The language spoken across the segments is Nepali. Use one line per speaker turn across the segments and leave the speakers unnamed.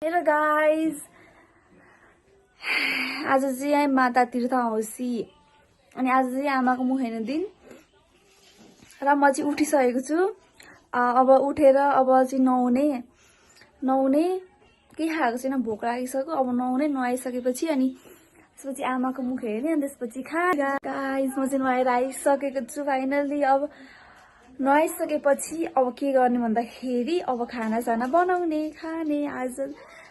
हेलो गाइज, आज चाहिँ माता तीर्थ औँसी अनि आज चाहिँ आमाको मुख हेर्ने दिन र म चाहिँ उठिसकेको छु। अब उठेर अब चाहिँ नुहाउने केही खाएको छैन, भोक लागिसक्यो। अब नुहाइसकेपछि अनि त्यसपछि आमाको मुख हेर्ने अनि त्यसपछि गाइज म चाहिँ नुहाएर आइसकेको छु फाइनल्ली। अब नुहाइसकेपछि अब के गर्ने भन्दाखेरि अब खानासाना बनाउने खाने। आज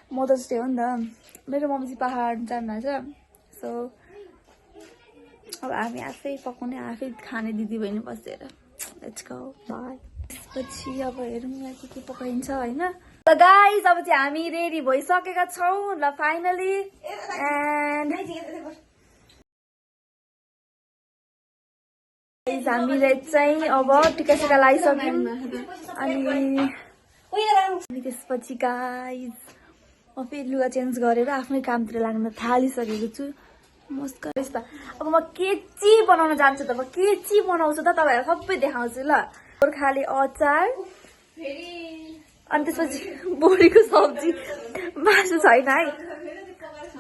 मदर्स डे हो नि त, मेरो मम्मी चाहिँ पहाड जानु छ। सो अब हामी आफै पकाउने आफै खाने दिदी बहिनी बसेर। Let's go by. त्यसपछि अब हेरौँ यहाँ के पकाइन्छ होइन। त गाइस अब चाहिँ हामी रेडी भइसकेका छौँ ल फाइनली। एन्ड हामीले चाहिँ अब टिका लगाइसक्यौँ अनि त्यसपछि गाइस म फेरि लुगा चेन्ज गरेर आफ्नै कामतिर लाग्न थालिसकेको छु। मस्त अब म केची बनाउन जान्छु त। म केची बनाउँछु त, तपाईँहरूलाई सबै देखाउँछु ल। गोर्खाली अचार अनि त्यसपछि बोडीको सब्जी, मासु छैन है,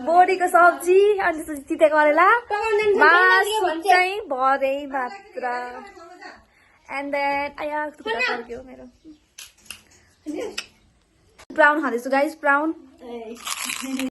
बोडीको सब्जी अनि त्यसपछि तिते करेला, मासु चाहिँ भरे मात्र। एन्ड देन आया टुक्रा पर्क्यो मेरो। ब्राउन खाँदैछु गाइस, ब्राउन।